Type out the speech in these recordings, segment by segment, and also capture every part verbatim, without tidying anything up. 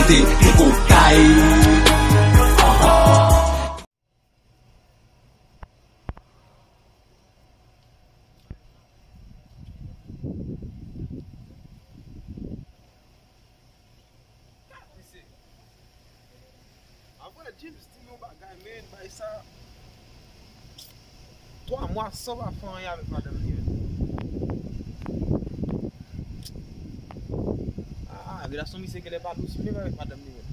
Te, te kokay. Apre James di m yon bagay, men, bay sa twa mwa san pa fè anyen avèk madanm li, men. Ah, relasyon misye genlè pa dous menm avèk madanm li, men.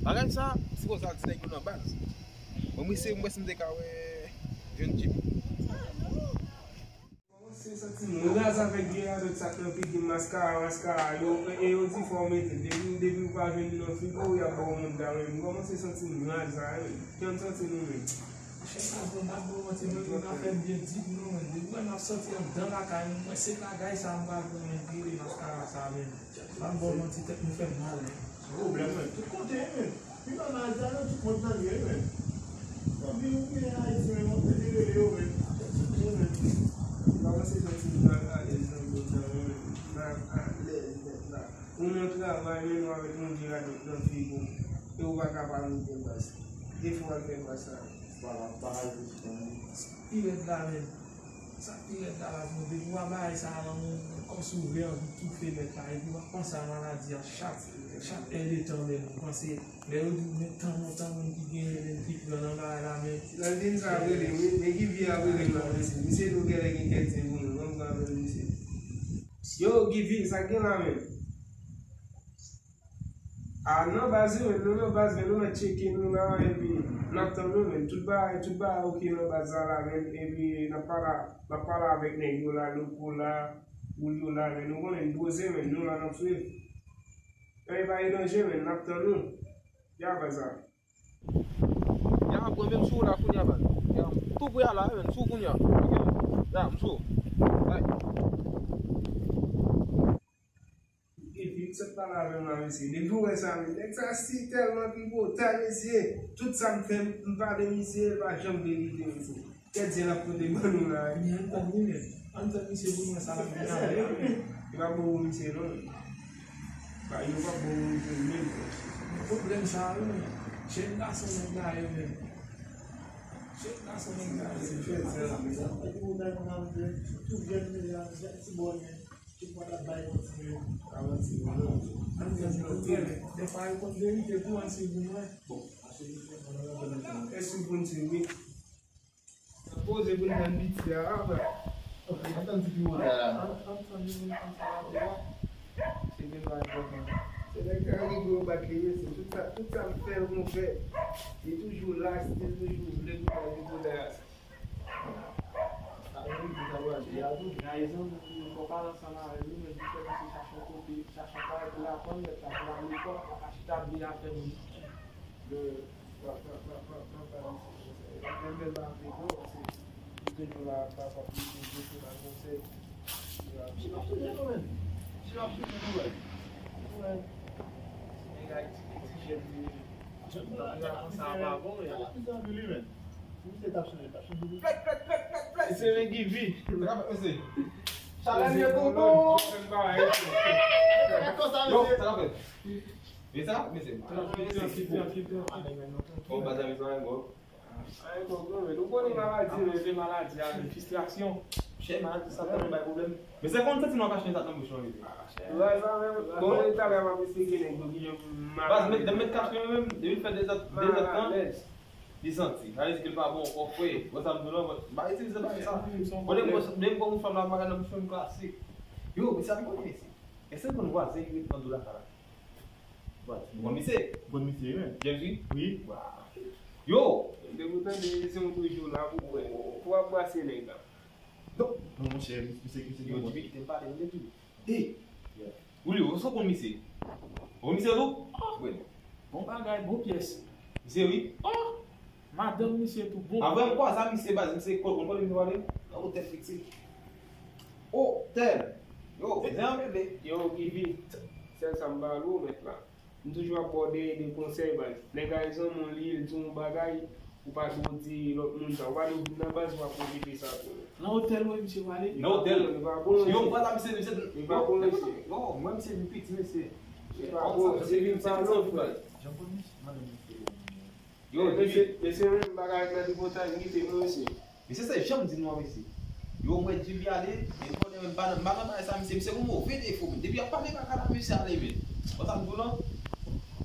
Bagay sa, m sipoze al di nèg yo nan baz. Mwen, mwen se, mwen si m te ka wè jèn Jimmy. Kòmanse santi m raz avèk vye radòt sa k nan figi m, maskara, maskara, yo, e yo di fò w mete l. Depi, depi ou pa jwenn li nan frigo, y ap ba w moun ta menm. M kòmanse santi m raz la, wi. Jan m santi nou menm. Chèf la, bon, m pa t ba w manti, mwen menm afè m byen deep non, men. Depi wè m ap sòti anndan lakay mwen, mwen se bagay sa m pa t renmen vire maskara sa menm. M pa t ba w manti, tèt mwen fè m mal, men. Se pwoblèm, men. Tout kote, men. Pi mal maladi a nan tout mond nan li ye, men. Zanmi, ou gen Ayiti, men, mwen te rele yo, men. Tout kote, men. M kòmanse santi m mal alèz nan mond nan, men. M alèz nèt la. Ou nan travay, men nou avèk yon vye radòt nan figi w. E ou pa ka pa mete baz. Defo al fè baz sa. Pa, pa al jis fè anyen. Pi rèd la, men. Sa k pi rèd la, baz, mwen, depi w a bagay sa a nan men w, kòmsi w vle anvi toufe nèt la, epi w ap panse a maladi a chak, chak èdtan, men w panse, lè yo di w, men tan lontan moun ki genyen, men ki pran nan bagay la, men. Nan din sa ap rele, men, men ki vi ap rele m la, mesye. Misye nou genlè gen kèk ti moun, ban m pran avèk misye. Yo, Givi, sa k gen la, men? A, nan baz wi, men, nou nan baz, men, nou nan tcheke, nou la, epi n ap tann nou, men, tout bagay, tout bagay oke nan baz la, la, men, epi n ap pale, n ap pale avèk nèg yo la, Loko la, Julio la, men, nou konnen n poze, men, nou la, n ap swiv. Anyen pa gen danje, men, n ap tann nou. Ya, baz la. Ya, bro, men m sou la kounye a, baz. Ya, m tou pre a la, men, m sou kounye a. Ok? Ya, m sou. Bye. Epi, m sot pale avè m la, mesye. Depi w wè sa, men, nèg sa si tèlman tripotay, mesye. Tout sa m fè, m, m pale misye, l pa janm vle kite, mesye. Kèt zen l ap pote ban nou la. Men ann tann li menm. Ann tann misye pou nou wè sa l ap vin avè l. Yo p ap bon pou misye, non. Ba, yo p ap bon pou misye menm. Men pwoblèm sa a, wi, men. Jèn gason nèg la yo menm. Jèn gason nèg la yo. Se fè sa. Tout jèn nèg la, ti bò, men. Tout moun ap bay manti yo. Pa manti yo, non. Ann di nou, dèfwa yo konn verite tou, ann swiv nou, wi. Bon, èske w konn swiv, wi? Poze pou n tann piti a, apa. Ann tann ti piwona la. Ann, ann tann li pou n konn sa l ap fè. Se vin pa enpòtan. Se nèg sa yo ki gwo bat li, mesye. Tout sa, tout sa m fè, yo konn fè. Li toujou la, still toujou vle pou bay piwona a. Sa vle di sa pral di a tou. Trayizon, fò w pale ansanm avè l, wi, men di fè misye chache yon kote, chache yon kay pou l aprann, nèg la pou l al lekòl, pa ka chita bliye afè moun. Yo, pa, pa, pa, pa, pa, pa, misye konsa. Yo pa fè bèl pa vle non, paske li toujou la, pa, pa, li toujou sou la konsèy. Misye p ap touche nou, menm. Misye p ap touche nou, menm. Ou wè, nèg Ayiti, ti jèn, li, li konsa pa bon, men. Misye t ap chanje, t ap chanje. Plèk, plèk, plèk, plèk, plèk. Mesye, men Givi. Sa k ap fèt, mesye? Chalè l ye tonton. Yo, sa k ap fèt? E sa, mesye? Bon, baz la, mesye, bon. Ay, kòk, non, men nou konnen maladi, men se maladi a, men fistrasyon. Chè, maladi sa tèlman bay pwoblèm. Men se konn santi nou ap kache yon zak nan bouch nou, mesye. Bon, talè m ap esplike nèg yo kijan pou m maladi. Baz, men, lè m met kach mwen menm, depi l fè de zèt, de zèt tan, li santi. Sa vle di ke l pa bon ankò, frè. Wè sa m di w lan, m pa itilize bagay sa. Bon, lè m, lè m pran yon fanm la, m pa gad nan bouch mwen, m klasik. Yo, mesye, sa m konnen, mesye. Èske w konn vwazen ki ret nan do lakay la? Ou konn misye? Ou konn misye, wi, men. James, wi? Wi. Waw. Yo! Depi w tande se yon toujou la pou, pou, pou ap brase nèg la. Non, non, monchè, misye, misye, yo, Jimmy, kite m pale, tande tou. Ey! Ou li, ou sa konn misye? Ou konn misye tou? Bon bagay, bon pyès. Misye, wi. Madanm misye tou bon. Avè m kwaze a misye baz, misye kò, konn kote misye pale? Nan otèl Fiti. Otèl. Yo, zen an bebe. Yo, Givi, sèl sa m ba w, mèt la. M toujou ap ba w de, de konsèy, baz. Nèg la zanmi w li, l di w yon bagay, ou pa dwe di lòt moun sa. Ou pa dwe vin nan baz, ou pa pwofite sa tou. Nan otèl, wi, misye pale. Nan otèl. Li pa bon, li pa bon, mesye. Yo, m kwaze a misye, misye. Li pa bon, mesye. Yo, mwen, misye, m piti, mesye. Yo, mesye, mesye, menm bagay nan tripotay, m kite nou, mesye. Mesye, se jan m di nou an, mesye. Yo, mwen di li ale, men konnen m pa nan, m pa nan bagay sa, mesye. Mesye gon move defo, men. Depi y ap pale kaka la, mesye ale, men. Konn sa m di w lan?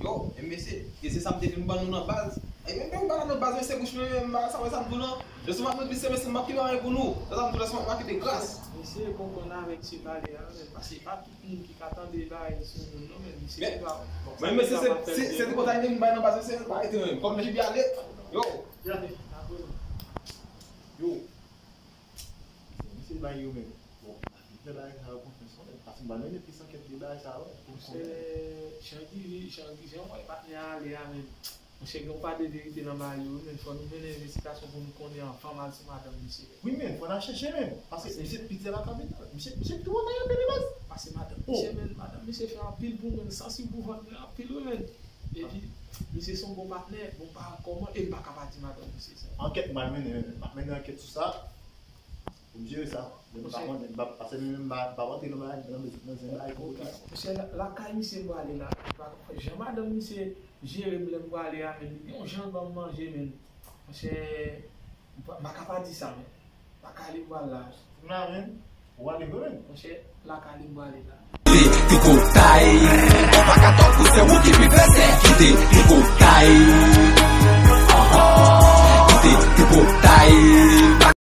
Yo, e mesye, e se sa m te vin ban nou nan baz. E menm lè m ba nou nan baz, mesye, bouch mwen, men m bagay sa, wè sa m di w lan? Lè se m ap mete mesye, mesye, m ap kite anyen pou nou. Lè sa m di w, lè se m ap kite gras. Mesye, konprann avèk se pale a, men, paske pa tout moun ki ka tande bagay sou moun, non, men misye ki pa. Men mesye, se, se, se tripotay li m bay nan baz, mesye, pa rete menm. Kòm Jibi ale, yo. Yo. Misye bay yo menm. Bon, fè bagay sa yo konfyans, non, men. Paske m pa menm epi san kèk de bagay sa yo, pou m konnen. Jan Jibi, jan Jibi, jan w wè patnè a ale a, men. Monchè, gen yon pa de verite nan bagay yo, wi, men fò nou mennen envestigasyon pou nou konnen anvan mal sou madanm misye. Wi, men, fò n al chèche, men. Paske misye piti a la kapital. Misye, misye twò nan yon de baz. Paske madanm misye, men, madanm misye fè anpil pou mwen, sansi pou vant mwen anpil, wi, men. Epi, misye se yon bon patnè, bon pa kòman, e m pa ka pa di madanm misye sa. Ankèt m al mennen, men. M ap mennen ankèt sou sa. Pou m jere sa. Men m pa konnen, m pa, paske mwen menm m pa, m pa rantre nan bagay, nan bezwen, nan zen bagay konpotay. Monchè, la, lakay misye m prale la, jan madanm misye jere m lè m prale a, men li gen yon jan l ban m manje, men. Monchè, m pa, m pa ka pa di sa, men. Lakay li m pral la. M la, men. Ou ale vre, men. Monchè, lakay li m prale la. Tripotay. Ou pa ka tòl pou se ou ki pi fè sèk. Kite tripotay. Kite tripotay.